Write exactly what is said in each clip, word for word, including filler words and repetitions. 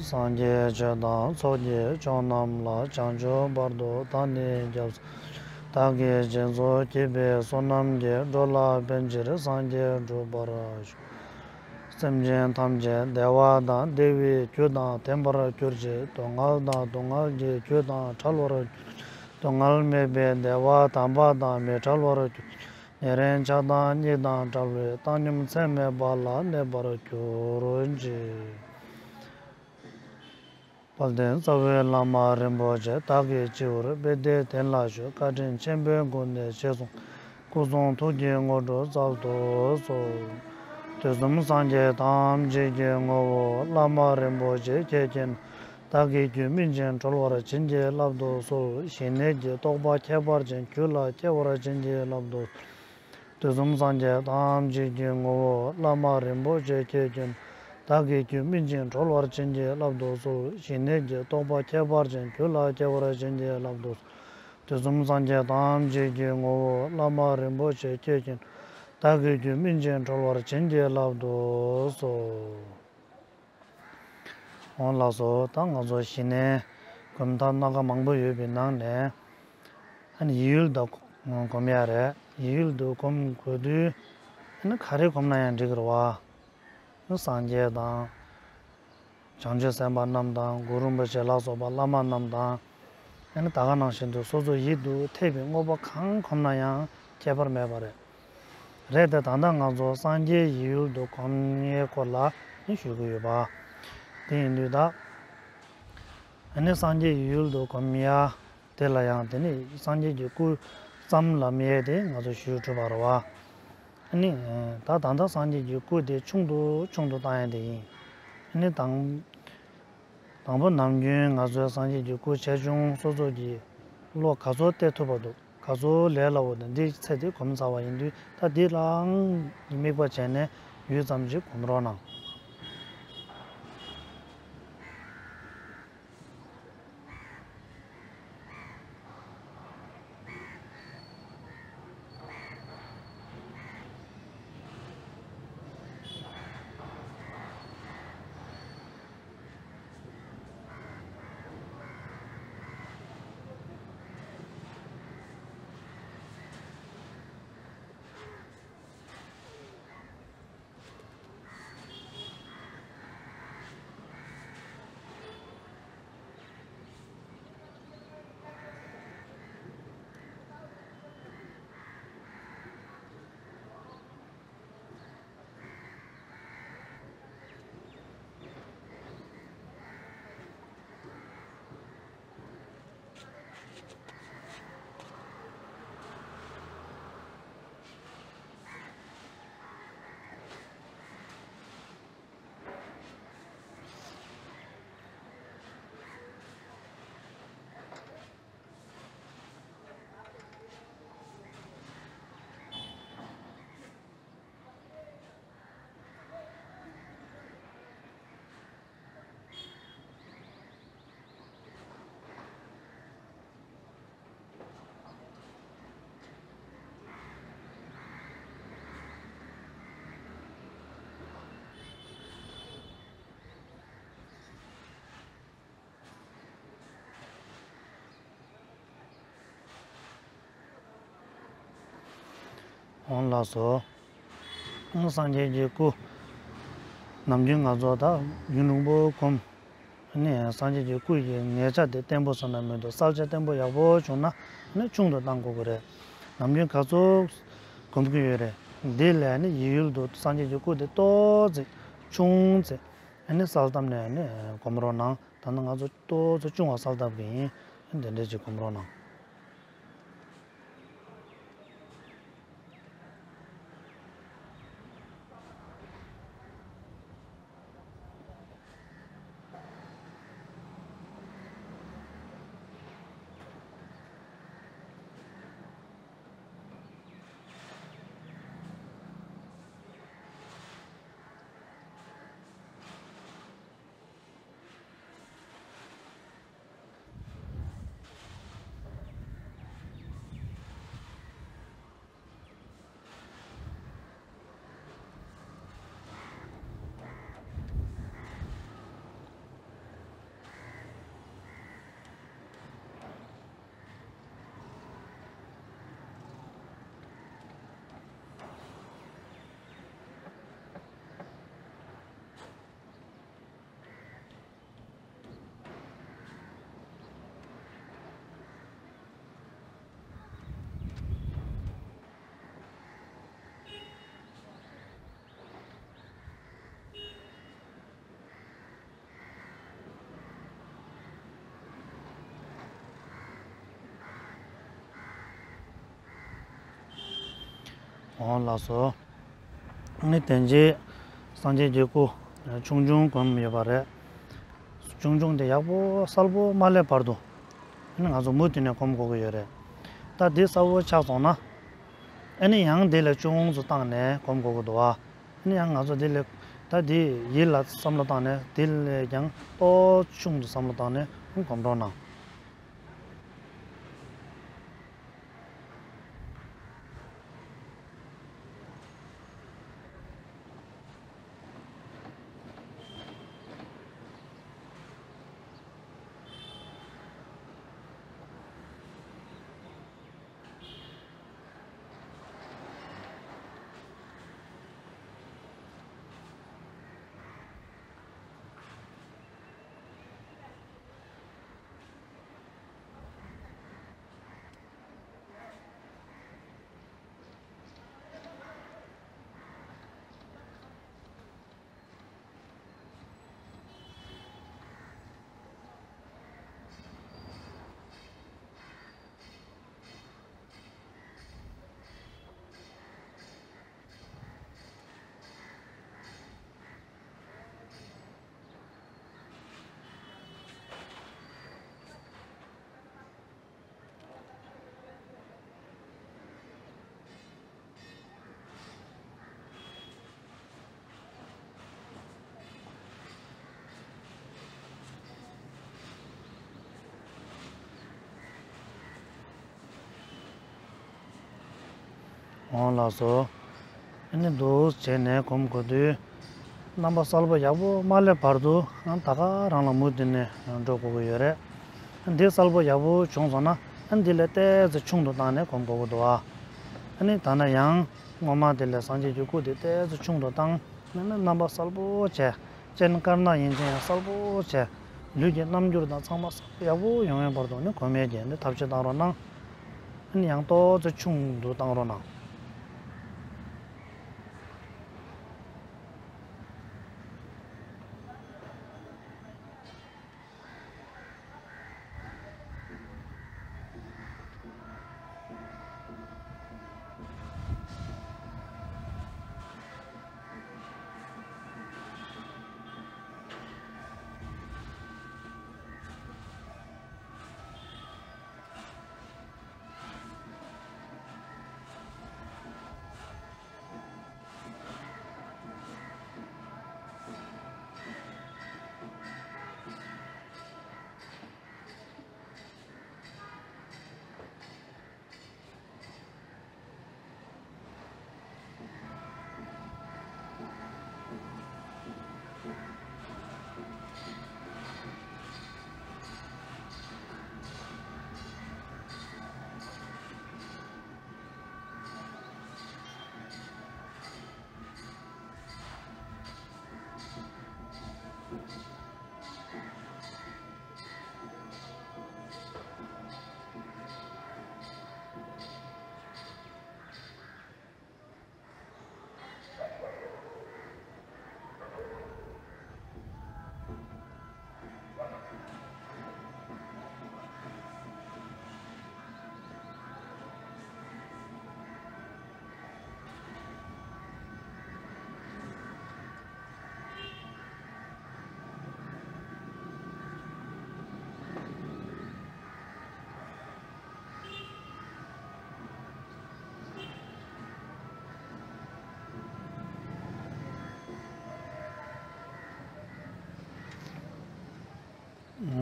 སངས་རྒྱས་ཆོས་དང་ཚོགས་ཀྱི་མཆོག་རྣམས་ལ། བྱང་ཆུབ་བར་དུ་བདག་ནི་སྐྱབས། བདག་གིས་སྦྱིན་སོགས་བགྱིས་པའི་བསོད་ནམས་ཀྱིས། འགྲོ་ལ་ཕན་ཕྱིར་སངས་རྒྱས་འགྲུབ་པར་ཤོག། སེམས་ཅན་ཐམས་ཅད་བདེ་བ་དང་བདེ་བའི་རྒྱུ་དང་ལྡན་པར་གྱུར་ཅིག། སྡུག་བསྔལ་དང་སྡུག་བསྔལ་གྱི་རྒྱུ་དང་བྲལ་བར་གྱུར། སྡུག་བསྔལ་མེད་པའི་བདེ་བ་དམ་པ་དང་མི་འབྲལ་བར་གྱུར། ཉེ་རིང་ཆགས་སྡང་གཉིས་དང་བྲལ་བའི་བཏང་སྙོམས་ཚད་མེད་པ་ལ་གནས་པར་གྱུར་ཅིག། དཔལ་ལྡན་རྩ་བའི་བླ་མ་རིན་པོ་ཆེ། བདག་གི་སྤྱི་བོར་དཔལ་ལྡན་དེ་ལ་ཞུ། བཀའ་དྲིན་ཆེན་པོའི་སྒོ་ནས་ཞེས་གསུངས། སྐུ་གསུང་ཐུགས་ཀྱི་དངོས་གྲུབ་སྩལ་དུ་གསོལ། དུས་གསུམ་སངས་རྒྱས་ཐམས་ཅད་ཀྱི་ངོ་བོ། བླ་མ་རིན་པོ་ཆེ་ཁྱེད་ཀྱིས། བདག་གི་རྒྱུད་སྨིན་ཅིང་གྲོལ་བར་བྱིན་གྱིས་བརླབ་ཏུ་གསོལ། ཞི་གནས་ཀྱི་རྟོགས་པ་ཁྱད་པར་ཅན་རྒྱུད་ལ་སྐྱེ་བར་བྱིན་གྱིས་བརླབ་ཏུ་གསོལ། དུས་གསུམ་སངས་རྒྱས་ཐམས་ཅད་ཀྱི་ངོ་བོ། བླ་མ་རིན་པོ་ཆེ་ཁྱེད་ཀྱིས། བདག་གི་རྒྱུད་སྨིན་ཅིང་གྲོལ་བར་བྱིན་གྱིས་བརླབ་ཏུ་གསོལ། ཞི་གནས་ཀྱི་རྟོགས་པ་ཁྱད་པར་ཅན་རྒྱུད་ལ་སྐྱེ་བར་བྱིན་གྱིས་བརླབ་ཏུ་གསོལ། དུས་གསུམ་སངས་རྒྱས་ཐམས་ཅད་ཀྱི་ངོ་བོ། བླ་མ་རིན་པོ་ཆེ་ཁྱེད་ཀྱིས། བདག་གི་རྒྱུད་སྨིན་ཅིང་གྲོལ་བར་བྱིན་གྱིས་བརླབ་ཏུ་གསོལ། འོང་ལགས་སོ། ད་ང་ཚོ་ཞི་གནས་སྒོམ་ཐབས་སྣ་ཁ་མང་པོ་ཡོད་པའི་ནང་ནས། ཨ་ནི་ཡིད་ཡུལ་དུ་སྒོམ་ཡ་རེད། ཡིད་ཡུལ་དུ་སྒོམ་དགོས་དུས། ཨ་ནི་ག་རེ་སྒོམ་ན་ཡང་འགྲིག་གི་རེད་བ། སངས་རྒྱས་དང་། བྱང་ཆུབ་སེམས་དཔའ་རྣམས་དང་། གུ་རུ་རིན་པོ་ཆེ་ལ་སོགས་པ་བླ་མ་རྣམས་དང་། ཨ་ནི་ད་ག་ནང་བཞིན་དུ་སོ་སོ་ཡིད་དུ་འཐད་པའི་དངོས་པོ་གང་སྒོམ་ན་ཡང་ཁྱད་པར་མེད་པ་རེད། རེད་དེ། ད་ལྟ་ང་ཚོ་སངས་རྒྱས་ཡིད་ཡུལ་དུ་སྒོམ་ཡས་སྐོར་ལ་ནི་ཞུ་གི་ཡོད་པ། དེ་ཡིན་དུས་ད། ཨ་ནི་སངས་རྒྱས་ཡིད་ཡུལ་དུ་སྒོམ་ཡ་དེ་ལ་ཡང་དེ་ནི་སངས་རྒྱས་ཀྱི་སྐུ་ཙམ་ལ་མི་ཡས་དེ་ང་ཚོ་ཞུ་གྲུབ་པ་རེད་བ། ཨ་ནི་ད་ད་ལྟ་སངས་རྒྱས་ཀྱི་སྐུ་དེ་ཆུང་དུ་ཆུང་དུ་བཏང་ཡ་དེ་ཡིན། ཨ་ནི་དང་། དང་པོ་ནམ་རྒྱུན་ང་ཚོའི་སངས་རྒྱས་ཀྱི་སྐུ་ཆེ་ཆུང་སོ་སོ་གི་བློ་ག་ཚོད་གཏད་ཐུབ་པ་འདུག། ག་ཚོད་ལས་སླ་བོ་དང་འདི་ཚེ་འདི་གོམས་ཚར་བ་ཡིན་དུས། ད་འདི་ལའང་དམིགས་པ་བྱས་ནས་ཡུད་ཙམ་ཞིག་གོམས་རོགས་གནང་། འོང་ལགས་སོ། སངས་རྒྱས་ཀྱི་སྐུ། ནམ་རྒྱུན་ང་ཚོ་ད་ཡུན་རིང་པོ་སྒོམ། ནི་སངས་རྒྱས་ཀྱི་སྐུ་ཡི་ངེས་ཆ་དེ་བརྟན་པོ་སོང་ན་མི་འདུག། གསལ་ཆ་བརྟན་པོ་ཡག་པོ་བྱུང་ན་ནི་ཆུང་དུ་བཏང་དགོས་ཀྱི་རེད། ནམ་རྒྱུན་ག་ཚོད་སྒོམ་གྱི་ཡོད་རེད། འདི་ལས་ནི་ཡིད་ཡུལ་དུ་སངས་རྒྱས་ཀྱི་སྐུ་དེ་ཏོག་ཙམ་ཆུང་ཙམ་ནི་གསལ་བཏབ་ནས་ནི་སྒོམ་རོགས་གནང་། ད་ནི་ང་ཚོ་ཏོག་ཙམ་ཆུང་བ་གསལ་བཏབ་ཀྱི་ཡིན། འདི་འདྲ་ཅིག་སྒོམ་རོགས་གནང་། འོང་ལགས་སོ། ནི་དེ་རྗེས་སངས་རྒྱས་ཀྱི་སྐུ་ཆུང་ཆུང་བསྒོམས་ཡོད་པ་རེད། ཆུང་ཆུང་དེ་ཡག་པོ་གསལ་པོ་མ་སླེབས་བར་དུ། ནི་ང་ཚོ་མུ་མཐུད་ནས་བསྒོམ་དགོས་ཀྱི་ཡོད་རེད། ད་འདི་གསལ་པོ་ཆགས་སོང་ན། ཨ་ནི་ཡང་དེ་ལས་ཅུང་ཙམ་བཏང་ནས་བསྒོམ་དགོས་ཀྱི་འདུག་ཨ། ཨ་ནི་ཡང་ང་ཚོ་དེ་ལས་ད་དེ་ཡིད་ལ་བསམ་བློ་བཏང་ནས་དེ་ལས་ཀྱང་ཏོག་ཆུང་དུ་བསམ་བློ་བཏང་ནས་བསྒོམ་རོགས་གནང་། འོང་ལགས་སོ། ཨ་ནི་འདུག་བྱས་ནས་སྒོམ་དགོས་དུས། རྣམ་པ་གསལ་པོ་ཡག་པོ་མ་སླེབས་བར་དུ་ཨ་ད་ག་རང་ལ་མུ་མཐུད་ནས་འགྲོ་དགོས་ཀྱི་ཡོད་རེད། འདི་གསལ་པོ་ཡག་པོ་བྱུང་སོང་ན་ཨ་འདི་ལས་ཏོག་ཙམ་ཆུང་དུ་བཏང་ནས་སྒོམ་དགོས་ཀྱི་འདུག་ཨ། ཨ་ནི་ད་ནས་ཡང་སྔོན་མ་དེ་ལས་སངས་རྒྱས་ཀྱི་སྐུ་དེ་ཏོག་ཙམ་ཆུང་དུ་བཏང་། ཨ་ནི་རྣམ་པ་གསལ་པོ་བྱས། སྤྱན་དཀར་ནག་ཡིན་ཕྱིན་ཡང་གསལ་པོ་བྱས། ལུས་ཀྱི་རྣམ་འགྱུར་དང་ཚང་མ་གསལ་པོ་ཡག་པོ་ཡོང་ཡོང་བར་དུ་ནི་གོམས་ཡས་ཀྱི་ནི་ཐབས་ཤེས་བཏང་རོགས་གནང་། ཨ་ནི་ཡང་ཏོག་ཙམ་ཆུང་དུ་བཏང་རོགས་གནང་།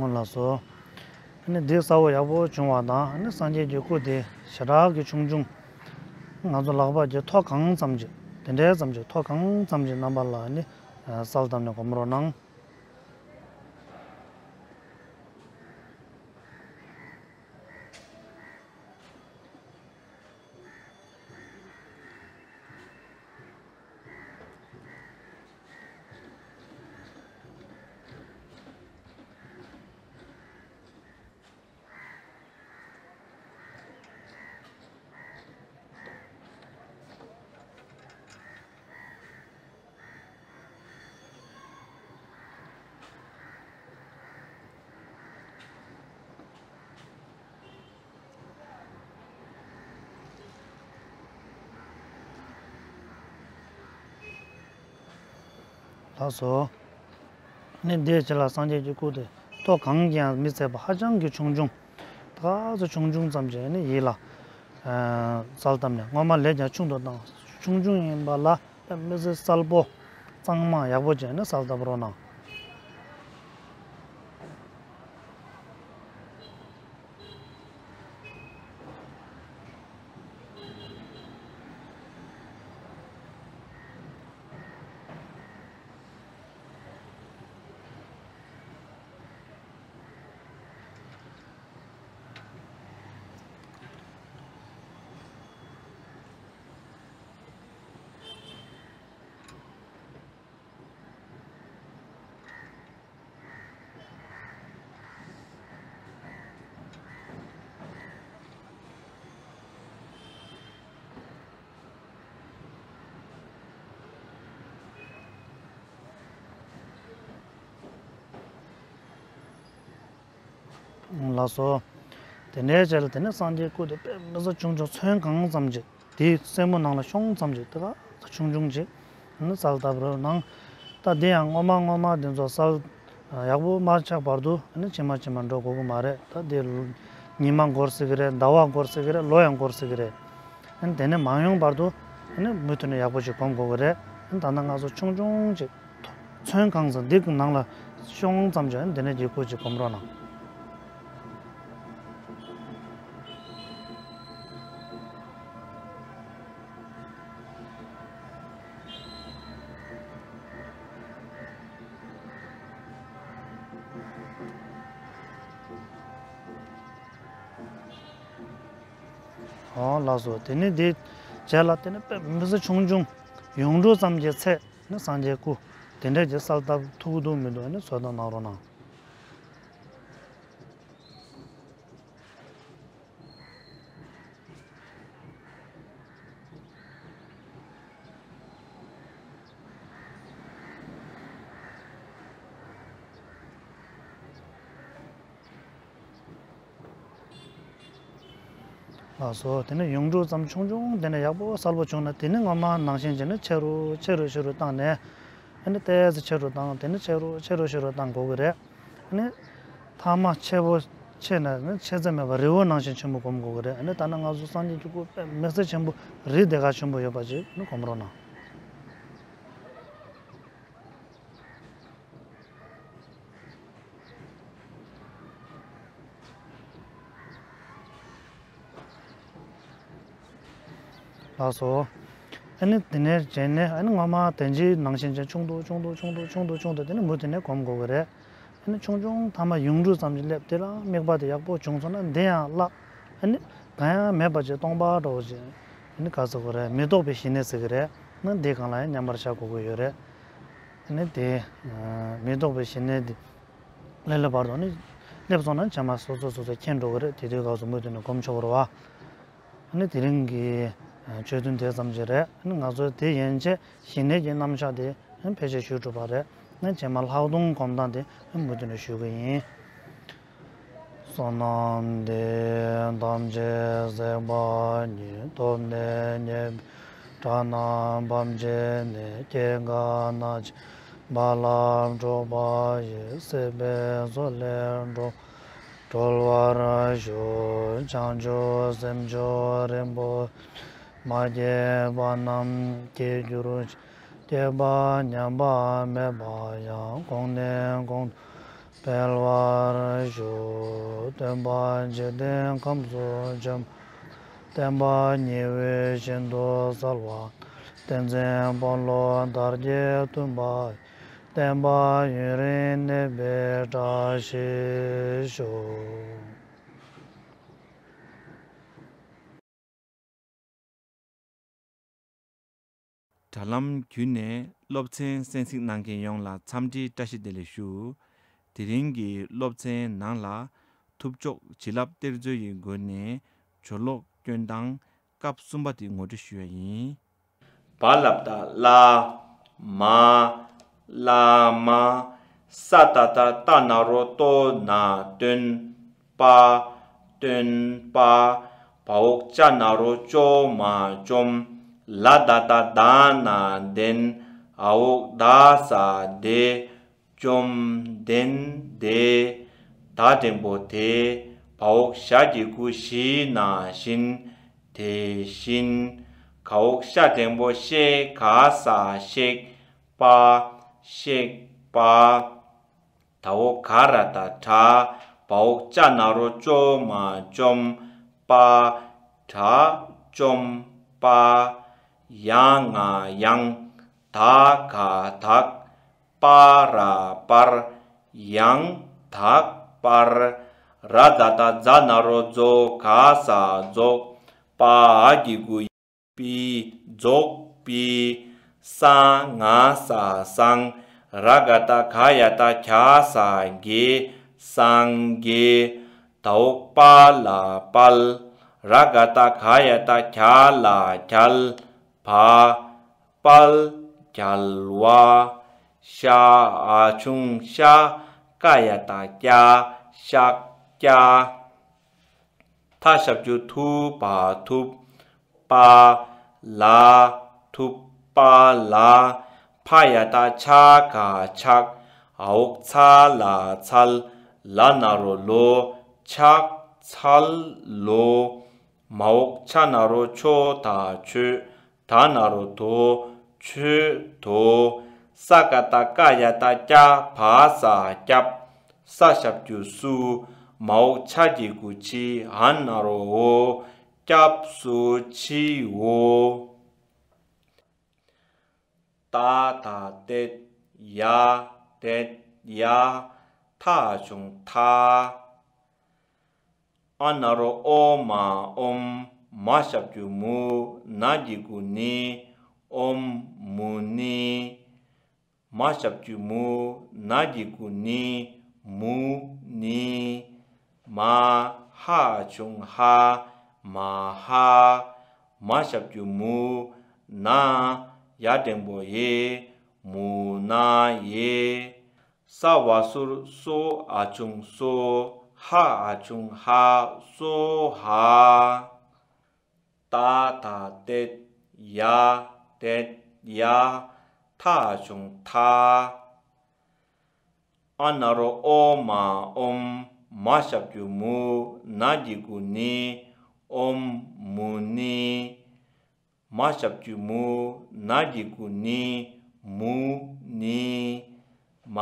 འོང་ལགས་སོ། ཨ་ནི་འདི་གསལ་པོ་ཡག་པོ་བྱུང་བ་དང་ཨ་ནི་སངས་རྒྱས་ཀྱི་སྐུ་དེ་ཞེ་དྲག་གི་ཆུང་ཆུང་། ང་ཚོ་ལག་པ་གི་ཐོ་གང་ཙམ་གྱི་དེ་འདྲའི་ཙམ་གྱི་ཐོ་གང་ཙམ་གྱི་རྣམ་པ་ལ་ཨ་ནི་གསལ་བཏབ་ནས་སྒོམ་རོགས་གནང་། ལགས་སོ། ནི་འདིའི་རྗེས་ལ་སངས་རྒྱས་ཀྱི་སྐུ་དེ་མཐོ་གང་གིས་ཡང་མི་ཚད་པ་ཧ་ཅང་གི་ཆུང་ཆུང་། ད་ག་ཚོད་ཆུང་ཆུང་ཙམ་ཅིག་ནི་ཡིད་ལ་གསལ་བཏབ་ནས། སྔོན་མ་ལས་ཀྱང་ཆུང་དུ་བཏང་། ཆུང་ཆུང་ཡིན་པ་ལ་དཔེ་མི་སྲིད་གསལ་པོ་གཙང་མ་ཡག་པོ་ཅིག་ནི་གསལ་བཏབ་རོགས་གནང་། ལགས་སོ། དེ་ནས་རྗེས་ལ་དེ་ནས་སངས་རྒྱས་སྐུ་དེ་དཔེ་མི་སྲིད་ཆུང་ཆུང་ཚོན་གང་ཙམ་ཅིག་དེའི་སེན་མོ་ནང་ལ་ཤོང་ཙམ་ཅིག་དེ་ག་ཆུང་ཆུང་ཅིག་ནི་གསལ་བཏབ་རོགས་གནང་། ད་དེ་ཡང་སྔོན་མ་སྔོན་མ་དེ་ཚོ་གསལ་ཡག་པོ་མ་ཆགས་བར་དུ་ནི་ཇི་མ་ཇི་མ་འགྲོ་དགོས་ཀྱི་མ་རེད། ད་དེ་ཉི་མ་འགོར་སྲིད་ཀྱི་རེད། ཟླ་བ་འགོར་སྲིད་ཀྱི་རེད། ལོ་ཡང་འགོར་སྲིད་ཀྱི་རེད། དེ་ནས་མ་ཡོང་བར་དུ་མུ་མཐུད་ནས་ཡག་པོ་ཅིག་སྒོམ་དགོས་ཀྱི་རེད། ད་ལྟ་ང་ཚོ་ཆུང་ཆུང་ཅིག་ཚོན་གང་ཙམ་འདི་གི་ནང་ལ་ཤོང་ཙམ་ཅིག་འདི་ནས་ཀྱི་སྐུ་ཅིག་སྒོམ་རོགས་གནང་། ཨོ་ལགས་སོ། དེ་ནས་འདི་རྗེས་ལ་དེ་ནས་དཔེ་མི་སྲིད་ཆུང་ཆུང་ཡུངས་འབྲུ་ཙམ་གྱི་ཚད་ནི་སངས་རྒྱས་སྐུ་དེ་འདྲས་ཀྱི་གསལ་བཏབ་ཐུབ་ཀྱི་འདུག་མི་འདུག་ནི་ཚོད་ལྟ་གནང་རོགས་གནང་། ལགས་སོ། དེ་ནས་ཡུངས་འབྲུ་ཙམ་ཆུང་ཆུང་དེ་ནས་ཡག་པོ་གསལ་པོ་བྱུང་ན། དེ་ནི་སྔོན་མ་ནང་བཞིན་བྱས་ནས་ཆེ་རུ་ཆེ་རུ་ཆེ་རུ་བཏང་ནས། ཨ་ནི་ཏོག་ཙམ་ཆེ་རུ་བཏང་། དེ་ནི་ཆེ་རུ་ཆེ་རུ་ཆེ་རུ་བཏང་དགོས་ཀྱི་རེད། ཨ་ནི་ཐ་མ་ཆེ་བོ་ཆེ་ནས་ནི་ཆེ་ཚད་མེད་པ་རི་བོ་ནང་བཞིན་ཆེན་པོ་སྒོམ་དགོས་ཀྱི་རེད། ཨ་ནི་ད་ནི་ང་ཚོ་སངས་རྒྱས་ཀྱི་སྐུ་དཔེ་མི་སྲིད་ཆེན་པོ་རི་དེ་ག་ཆེན་པོ་ཡོད་པ་ཅིག་ནི་སྒོམ་རོགས་གནང་། ལགས་སོ། ཨ་ནི་དེ་ནས་བྱས་ནས་ཨ་ནི་སྔོན་མ་དེ་འདྲའི་ནང་བཞིན་བྱས་ཆུང་དུ་ཆུང་དུ་ཆུང་དུ་ཆུང་དུ་ཆུང་དུ་དེ་ནི་མུ་མཐུད་ནས་སྒོམ་དགོས་ཀྱི་རེད། ཨ་ནི་ཆུང་ཆུང་ཐ་མ་ཡུངས་འབྲུ་ཙམ་ཞིག་སླེབས། དེ་ལ་དམིགས་པ་དེ་ཡག་པོ་བྱུང་སོང་ན་འདི་ཡང་བརླག་ཨ་ནི་གང་ཡང་མེད་པ་ཅིག་སྟོང་པ་འདྲ་བོ་ཅིག་ཨ་ནི་ག་ཟེར་དགོས་རེད། མི་རྟོག་པའི་ཞི་གནས་ཟེར་གྱི་རེད། ཨ་ནི་འདི་སྒང་ལ་ཡང་མཉམ་པར་བཞག་དགོས་ཀྱི་ཡོད་རེད། ཨ་ནི་དེ་མི་རྟོག་པའི་ཞི་གནས་འདི་ལས་སླ་བར་དུ་ནི་སླེབས་སོང་ན་བྱེ་མ་སོ་སོ་སོ་སོ་མཁྱེན་འགྲོ་གི་རེད། དེ་དུས་སྐབས་སུ་མུ་མཐུད་ནས་སྒོམ་ཆོག་གི་རེད་བ། ཨ་ནི་དེ་རིང་གི་ཆོས་ཐུན་དེ་ཙམ་ཞིག་རེད། ཨ་ནི་ང་ཚོ་དེ་ཡན་ཆད་ཞི་གནས་ཀྱི་རྣམ་གཞག་དེ་ཕལ་ཆེར་ཞུས་གྲུབ་པ་རེད། ཨ་ནི་རྗེས་མ་ལྷག་མཐོང་སྒོམ་སྟངས་དེ་མུ་མཐུད་ནས་ཞུ་གི་ཡིན། བསོད་ནམས་འདི་ཡིས་ཐམས་ཅད་གཟིགས་པ་ཉིད། ཐོབ་ནས་ཉེས་པའི་དགྲ་རྣམས་ཕམ་བྱས་ནས། སྐྱེ་རྒ་ན་འཆིའི་རྦ་རླབས་འཁྲུགས་པ་ཡི། སྲིད་པའི་མཚོ་ལས་འགྲོ་སྒྲོལ་བར་ཤོག། བྱང་ཆུབ་སེམས་མཆོག་རིན་པོ་ཆེ། མ་སྐྱེས་པ་རྣམས་སྐྱེ་གྱུར་ཅིག། སྐྱེས་པ་ཉམས་པ་མེད་པ་ཡང་། གོང་ནས་གོང་དུ་འཕེལ་བར་ཤོག། སྟོན་པ་འཇིག་རྟེན་ཁམས་སུ་བྱོན་པ། བསྟན་པ་ཉི་འོད་བཞིན་དུ་གསལ་བ། བསྟན་འཛིན་དཔོན་སློབ་དར་རྒྱས་མཐུན་པ། བསྟན་པ་ཡུན་རིང་གནས་པའི་བཀྲ་ཤིས་ཤོག། དྲ་ལམ་བརྒྱུད་ནས་སློབ་ཚན་གསན་གཟིགས་གནང་མཁན་ཡོངས་ལ་འཚམས་འདྲིའི་བཀྲ་ཤིས་བདེ་ལེགས་ཞུ། དེ་རིང་གི་སློབ་ཚན་ནང་ལ་ཐུབ་མཆོག་བྱིན་རླབས་གཏེར་མཛོད་ཀྱི་སྒོ་ནས་སྦྱོར་ཀློག་སྐྱོན་སྟངས་སྐབས་གསུམ་པ་དེ་ངོ་སྤྲོད་ཞུ་ཡ་ཡིན། བ་ལ་བཏགས་བླ། མ། བླ་མ། ས་ཏ་བཏགས་སྟ་ན་རོ་སྟོ་ན་སྟོན། པ། སྟོན་པ། བ་འོག་ཅ་ན་རོ་ཅོ་མ་བཅོམ། ལ་ད་བཏགས་ལྡ་ན་ལྡན། འ་འོག་ད་ས་དེ། བཅོམ་ལྡན་དེ། ད་འགྲེང་བུ་དེ། བ་འོག་ཞ་གི་གུ་ཞི་ན་བཞིན། དེ་བཞིན། ག་འོག་ཤ་འགྲེང་བུ་ཤེ་ག་ས་གཤེགས། པ། གཤེགས་པ། ད་འོག་ག་ར་བཏགས་གྲ། བ་འོག་ཅ་ན་རོ་ཅོ་མ་བཅོམ། པ། གྲ་བཅོམ་པ། ཡ་ང་ཡང་། ད་ག་དག། པ་ར་པར། ཡང་དག་པར། ར་ད་བཏགས་རྫ་ན་རོ་རྫོ་ག་ས་རྫོགས། པ་འ་གི་གུ་པི། རྫོགས་པི། ས་ང་ས་སངས། ར་ག་བཏགས་ག་ཡ་བཏགས་གྱ་ས་གྱེས། སངས་རྒྱས། ད་འོག་པ་ལ་དཔལ། ར་ག་བཏགས་ག་ཡ་བཏགས་གྱ་ལ་རྒྱལ། བ། དཔལ་རྒྱལ་བ། ཤ་འ་ཆུང་ཤ། ཀ་ཡ་བཏགས་ཀྱ། ཤཱཀྱ། ཐ་ཞབས་ཀྱུ་ཐུ་བ་ཐུབ། པ་ལ། ཐུབ་པ་ལ། ཕ་ཡ་བཏགས་ཕྱ་ག་ཕྱག་འ་འོག་ཚ་ལ་ཚལ། ལ་ན་རོ་ལོ། ཕྱག་འཚལ་ལོ། མ་འོག་ཆ་ན་རོ་ཆོ་ད་ཆོས། ད་ན་རོ་དོ། ཆོས་དོ། ས་ག་བཏགས་སྐ་ཡ་བཏགས་སྐྱ་བ་ས་སྐྱབས། ས་ཞབས་ཀྱུ་སུ། མ་འོག་ཆ་གི་གུ་ཆི། འ་ན་རོ་འོ། སྐྱབས་སུ་མཆིའོ། ཏ་ད་ཏད། ཡ་ཏད་ཡ། ཐ་ཆུང་ཐ། ཨ་ན་རོ་ཨོ་མ་ཨོམ། མ་ཞབས་ཀྱུ་མུ། ན་གི་གུ་ནི། ཨོམ་མུ་ནི། མ་ཞབས་ཀྱུ་མུ། ན་གི་གུ་ནི། མུ་ནི། མ་ཧ་ཆུང་ཧ། མ་ཧ། མ་ཞབས་ཀྱུ་མུ། ན་ཡ་འགྲེང་བུ་ཡེ། མུ་ན་ཡེ། ས་བ་སུར་སོ་འ་ཆུང་སོ། ཧ་འ་ཆུང་ཧ། སོ་ཧ། ཏ་ད་ཏད། ཡ་ཏད་ཡ། ཐ་ཆུང་ཐ། ཨ་ན་རོ་ཨོ་མ་ཨོམ། མ་ཞབས་ཀྱུ་མུ། ན་གི་གུ་ནི། ཨོམ་མུ་ནི། མ་ཞབས་ཀྱུ་མུ། ན་གི་གུ་ནི། མུ་ནི། མ་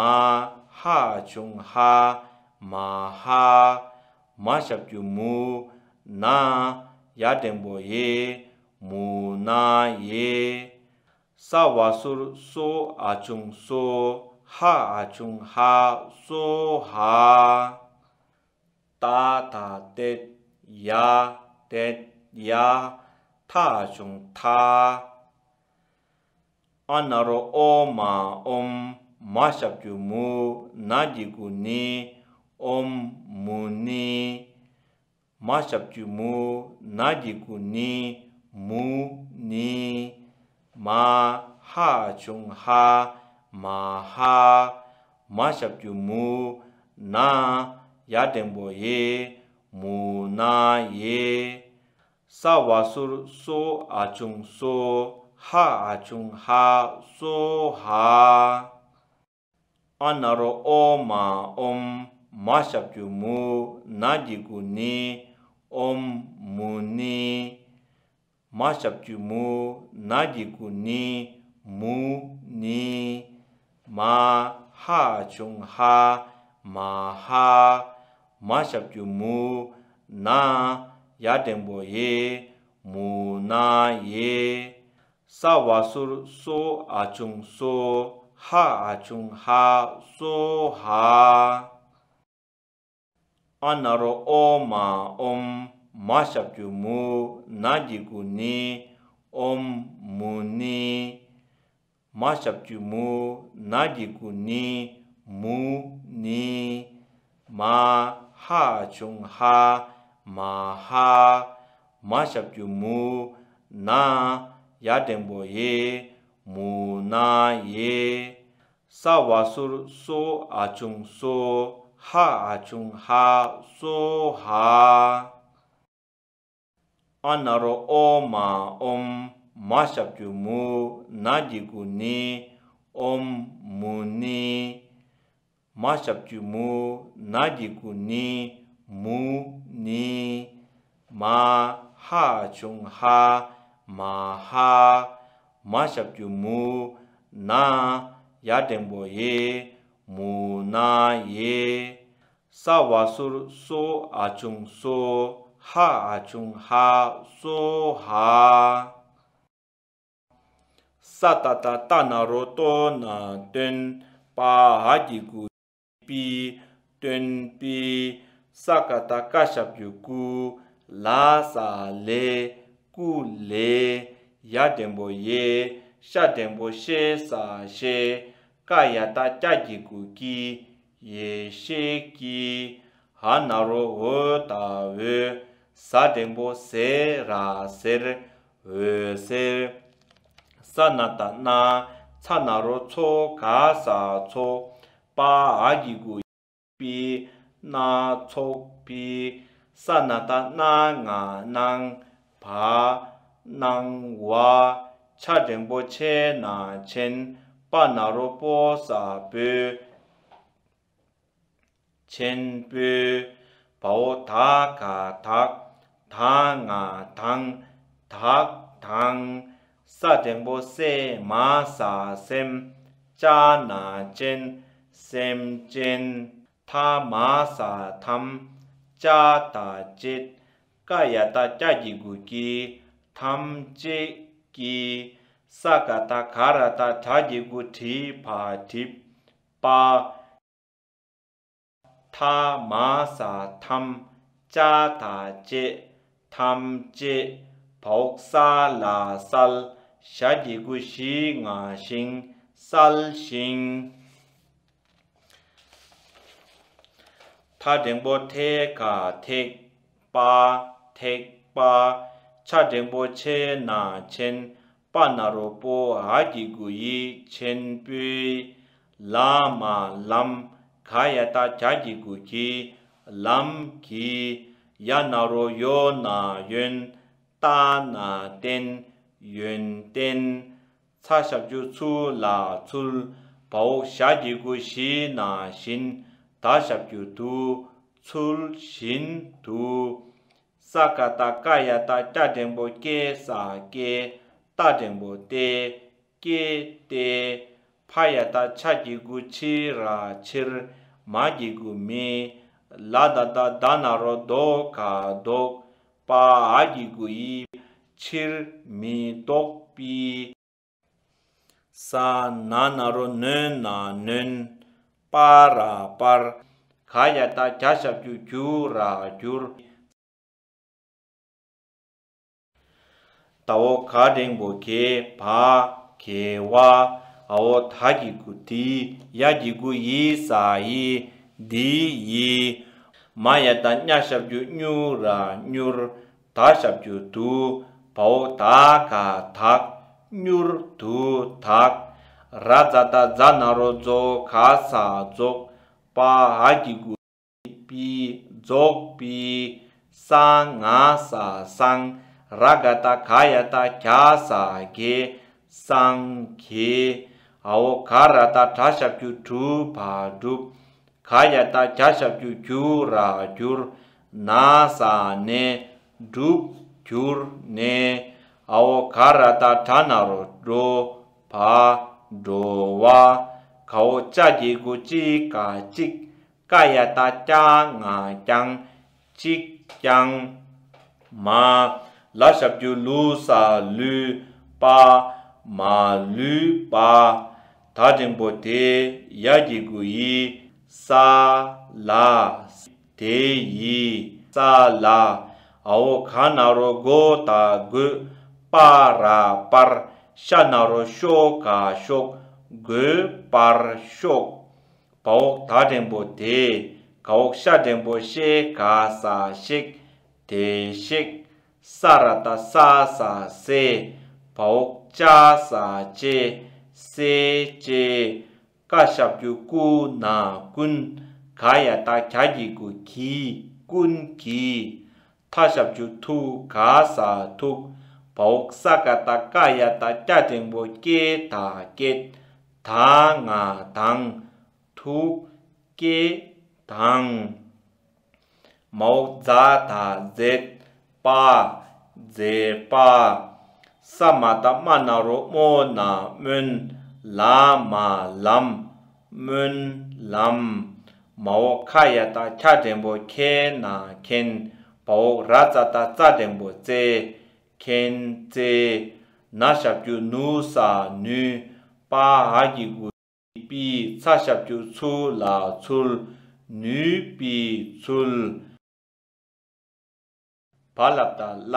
ཧ་ཆུང་ཧ། མ་ཧ། མ་ཞབས་ཀྱུ་མུ། ན་ཡ་འགྲེང་བུ་ཡེ། མུ་ན་ཡེ། ས་བ་སུར་སོ་འ་ཆུང་སོ། ཧ་འ་ཆུང་ཧ། སོ་ཧ། ཏ་ད་ཏད། ཡ་ཏད་ཡ། ཐ་ཆུང་ཐ། ཨ་ན་རོ་ཨོ་མ་ཨོམ། མ་ཞབས་ཀྱུ་མུ། ན་གི་གུ་ནི། ཨོམ་མུ་ནི། མ་ཞབས་ཀྱུ་མུ། ན་གི་གུ་ནི། མུ་ནི། མ་ཧ་ཆུང་ཧ། མ་ཧ། མ་ཞབས་ཀྱུ་མུ། ན་ཡ་འགྲེང་བུ་ཡེ། མུ་ན་ཡེ། ས་བ་སུར་སོ་འ་ཆུང་སོ། ཧ་འ་ཆུང་ཧ། སོ་ཧ། ཨ་ན་རོ་ཨོ་མ་ཨོམ། མ་ཞབས་ཀྱུ་མུ། ན་གི་གུ་ནི། ཨོམ་མུ་ནི། མ་ཞབས་ཀྱུ་མུ། ན་གི་གུ་ནི། མུ་ནི། མ་ཧ་ཆུང་ཧ། མ་ཧ། མ་ཞབས་ཀྱུ་མུ། ན་ཡ་འགྲེང་བུ་ཡེ། མུ་ན་ཡེ། ས་བ་སུར་སོ་འ་ཆུང་སོ། ཧ་འ་ཆུང་ཧ། སོ་ཧ། ཨ་ན་རོ་ཨོ་མ་ཨོམ། མ་ཞབས་ཀྱུ་མུ། ན་གི་གུ་ནི། ཨོམ་མུ་ནི། མ་ཞབས་ཀྱུ་མུ། ན་གི་གུ་ནི། མུ་ནི། མ་ཧ་ཆུང་ཧ། མ་ཧ། མ་ཞབས་ཀྱུ་མུ། ན་ཡ་འགྲེང་བུ་ཡེ། མུ་ན་ཡེ། ས་བ་སུར་སོ་འ་ཆུང་སོ། ཧ་འ་ཆུང་ཧ། སོ་ཧ། ཨ་ན་རོ་ཨོ་མ་ཨོམ། མ་ཞབས་ཀྱུ་མུ། ན་གི་གུ་ནི། ཨོཾ་མུ་ནི། མ་ཞབས་ཀྱུ་མུ། ན་གི་གུ་ནི། མུ་ནི། མ་ཧ་ཆུང་ཧ། མ་ཧ། མ་ཞབས་ཀྱུ་མུ། ན་ཡ་འགྲེང་བུ་ཡེ། མུ་ན་ཡེ། ས་བ་སུར་སོ། འ་ཆུང་སོ། ཧ་འ་ཆུང་ཧ། སོ་ཧ། ས་ཏ་བཏགས་སྟ་ན་རོ་སྟོ་ན་སྟོན། པ་འ་གི་གུ་པི། སྟོན་པི། ས་ཀ་བཏགས་སྐ་ཞབས་ཀྱུ་སྐུ། ལ་ས་ལེ། སྐུ་ལེ། ཡ་འགྲེང་བུ་ཡེ། ཤ་འགྲེང་བུ་ཤེ་ས་ཤེ། ཀ་ཡ་བཏགས་ཀྱ་གི་གུ་ཀྱི། ཡེ་ཤེས་ཀྱི། འ་ན་རོ་འོ་ད་འོད། ཟ་འགྲེང་བུ་ཟེ་ར་ཟེར། འོད་ཟེར། ས་ན་བཏགས་སྣ། ཚ་ན་རོ་ཚོ་ག་ས་ཚོགས། པ་འ་གི་གུ་པི། སྣ་ཚོགས་པི། ས་ན་བཏགས་སྣ་ང་སྣང་། བ། སྣང་བ། ཆ་འགྲེང་བུ་ཆེ་ན་ཆེན། པ་ན་རོ་པོ་ས་པོས། ཆེན་པོས། བའོ་ད་ག་དག་ད་ང་དང་། དག་དང་། ས་འགྲེང་བུ་སེ་མ་ས་སེམས། ཅ་ན་ཅན། སེམས་ཅན། ཐ་མ་ས་ཐམ། ཅ་ད་བཅད། ཀ་ཡ་བཏགས་ཀྱ་གི་གུ་ཀྱི། ཐམས་ཅད་ཀྱི། ས་ཀ་བཏགས་སྒ་ར་བཏགས་སྒྲ་གི་གུ་སྒྲི་བ་སྒྲིབ། པ། ཐ་མ་ས་ཐམ། ཅ་ད་བཅད། ཐམས་ཅད། བའོ་ས་ལ་སལ། ཞ་གི་གུ་ཞི་ང་ཞིང་། སལ་ཞིང་། ཐ་འགྲེང་བུ་ཐེ་ག་ཐེག་པ། ཐེག་པ། ཆ་འགྲེང་བུ་ཆེ་ན་ཆེན། པ་ན་རོ་པོ་འ་གི་གུ་ཡི། ཆེན་པོའི། ལ་མ་ལམ། ག་ཡ་བཏགས་གྱ་གི་གུ་གྱི། ལམ་གྱི། ཡ་ན་རོ་ཡོ་ན་ཡོན། ཏ་ན་བརྟན། ཡོན་ཏན། ཚ་ཞབས་ཀྱུ་ཚུ་ལ་ཚུལ། བའོ་ཞ་གི་གུ་ཞི་ན་བཞིན། ད་ཞབས་ཀྱུ་དུ། ཚུལ་བཞིན་དུ། ས་ཀ་བཏགས་སྐ་ཡ་བཏགས་སྐྱ་འགྲེང་བུ་སྐེ་ས་སྐྱེས། ཏ་འགྲེང་བུ་སྟེ། སྐྱེས་ཏེ། ཕ་ཡ་བཏགས་ཕྱ་གི་གུ་ཕྱི་ར་ཕྱིར། མ་གི་གུ་མི། ལ་ད་བཏགས་ལྡ་ན་རོ་ལྡོ་ག་ལྡོག་པ་འ་གི་གུ་འི། ཕྱིར་མི་ལྡོག་པའི། ས་ན་ན་རོ་ནོ་ན་ནོན། པ་ར་པར། ག་ཡ་བཏགས་གྱ་ཞབས་ཀྱུ་གྱུ་ར་གྱུར། ད་འོ་ག་འགྲེང་བུ་གེ་བ། གེ་བ། འ་འོ་ད་གི་གུ་དི། ཡ་གི་གུ་ཡི་ས་ཡི། འདི་ཡི། མ་ཡ་བཏགས་མྱ་ཞབས་ཀྱུ་མྱུ་ར་མྱུར། ད་ཞབས་ཀྱུ་དུ། བ་འོ་ད་ག་དག། མྱུར་དུ་དག་ར་ཛ་བཏགས་རྫ་ན་རོ་རྫོ་ག་ས་རྫོགས། པ་འ་གི་གུ་པི། རྫོགས་པའི། ས་ང་ས་སང་། ར་ག་བཏགས་ག་ཡ་བཏགས་གྱ་ས་གྱེ། སངས་རྒྱས། འ་འོ་ག་ར་བཏགས་གྲ་ཞབས་ཀྱུ་གྲུ་བ་བསྒྲུབས། ག་ཡ་བཏགས་གྱ་ཞབས་ཀྱུ་གྱུ་ར་གྱུར། ན་ས་ནས། བསྒྲུབས་གྱུར་ནས། འ་འོ་ག་ར་བཏགས་གྲ་ན་རོ་གྲོ། བ། གྲོ་བ། ག་འོ་ཅ་གི་གུ་ཅི་ག་གཅིག་ཀ་ཡ་བཏགས་ཀྱ་ང་ཀྱང་། གཅིག་ཀྱང་། མ། ལ་ཞབས་ཀྱུ་ལུ་ས་ལུས། པ། མ་ལུས་པ། ད་འགྲེང་བུ་དེ། ཡ་གི་གུ་ཡི། ས་ལ། དེ་ཡི། ས་ལ། འ་འོ་ག་ན་རོ་གོ་ད་དགོད། པ་ར་པར། ཤ་ན་རོ་ཤོ་ག་ཤོག་དགོད་པར་ཤོག་བ་འོག་ད་འགྲེང་བུ་དེ། ག་འོག་ཤ་འགྲེང་བུ་ཤེ་ག་ས་ཤེག་དེ་ཤེག་ས་ར་བཏགས་ས་ས་སེ། བ་འོག་ཅ་ས་ཅེ། སེ་ཅེ། ཀ་ཞབས་ཀྱུ་ཀུ་ན་ཀུན། ག་ཡ་བཏགས་གྱ་གི་གུ་གྱི། ཀུན་གྱི། ཐ་ཞབས་ཀྱུ་ཐུ་ག་ས་ཐུག་བ་འོག་ས་ཀ་བཏགས་སྐ་ཡ་བཏགས་སྐྱ་འགྲེང་བུ་སྐྱེ་ད་སྐྱེད། ད་ང་དང་། ཐུགས་བསྐྱེད་དང་། མའོ་ཛ་ད་མཛད། པ། མཛད་པ། ས་མ་བཏགས་སྨ་ན་རོ་སྨོ་ན་སྨོན། ལ་མ་ལམ། སྨོན་ལམ། མའོ་ཁ་ཡ་བཏགས་ཁྱ་འགྲེང་བུ་ཁྱེ་ན་མཁྱེན། བའོ་ར་ཙ་བཏགས་རྩ་འགྲེང་བུ་རྩེ། མཁྱེན་རྩེ། ན་ཞབས་ཀྱུ་ནུ་ས་ནུས། པ་འ་གི་གུ་པའི། ཚ་ཞབས་ཀྱུ་ཚུ་ལ་ཚུལ། ནུས་པའི་ཚུལ། བ་ལ་བཏགས་བླ།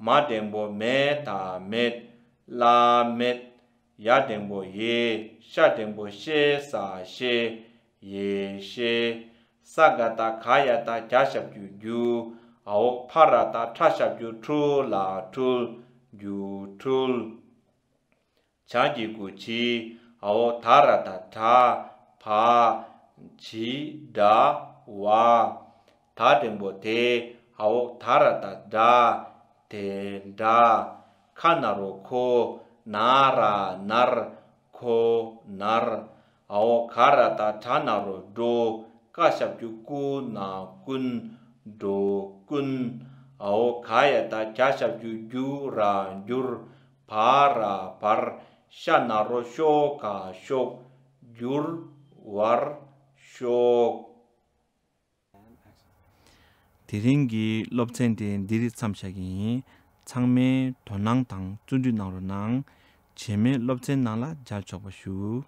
མ་འགྲེང་བུ་མེ་ད་མེད། བླ་མེད། ཡ་འགྲེང་བུ་ཡེ། ཤ་འགྲེང་བུ་ཤེ་ས་ཤེས། ཡེ་ཤེས། ས་ག་བཏགས་ག་ཡ་བཏགས་གྱ་ཞབས་ཀྱུ་གྱུ། འའོ་ཕ་ར་བཏགས་ཕྲ་ཞབས་ཀྱུ་ཕྲུ་ལ་ཕྲུལ། གྱུ་ཕྲུལ། ཇ་གི་གུ་ཇི། འའོ་ད་ར་བཏགས་དྲ། བ། ཇི་དྲ་བ། ད་འགྲེང་བུ་དེ། འའོ་ད་ར་བཏགས་དྲ། དེ་དྲ། ཁ་ན་རོ་ཁོ། ན་ར་ནར། ཁོ་ནར། འའོ་ག་ར་བཏགས་གྲ་ན་རོ་གྲོ། ཀ་ཞབས་ཀྱུ་ཀུ་ན་ཀུན། གྲོ་ཀུན། འའོ་ག་ཡ་བཏགས་གྱ་ཞབས་ཀྱུ་གྱུ་ར་གྱུར། བ་ར་བར། ཤ་ན་རོ་ཤོ་ག་ཤོག། གྱུར་བར་ཤོག། དེ་རིང་གི་སློབ་ཚན་དེ་འདིར་མཚམས་བཞག་གི་ཡིན། ཚང་མས་དོ་སྣང་དང་བརྩོན་འགྲུས་གནང་རོགས་གནང་། རྗེས་མའི་སློབ་ཚན་ནང་ལ་མཇལ་ཆོག་པ་ཞུ།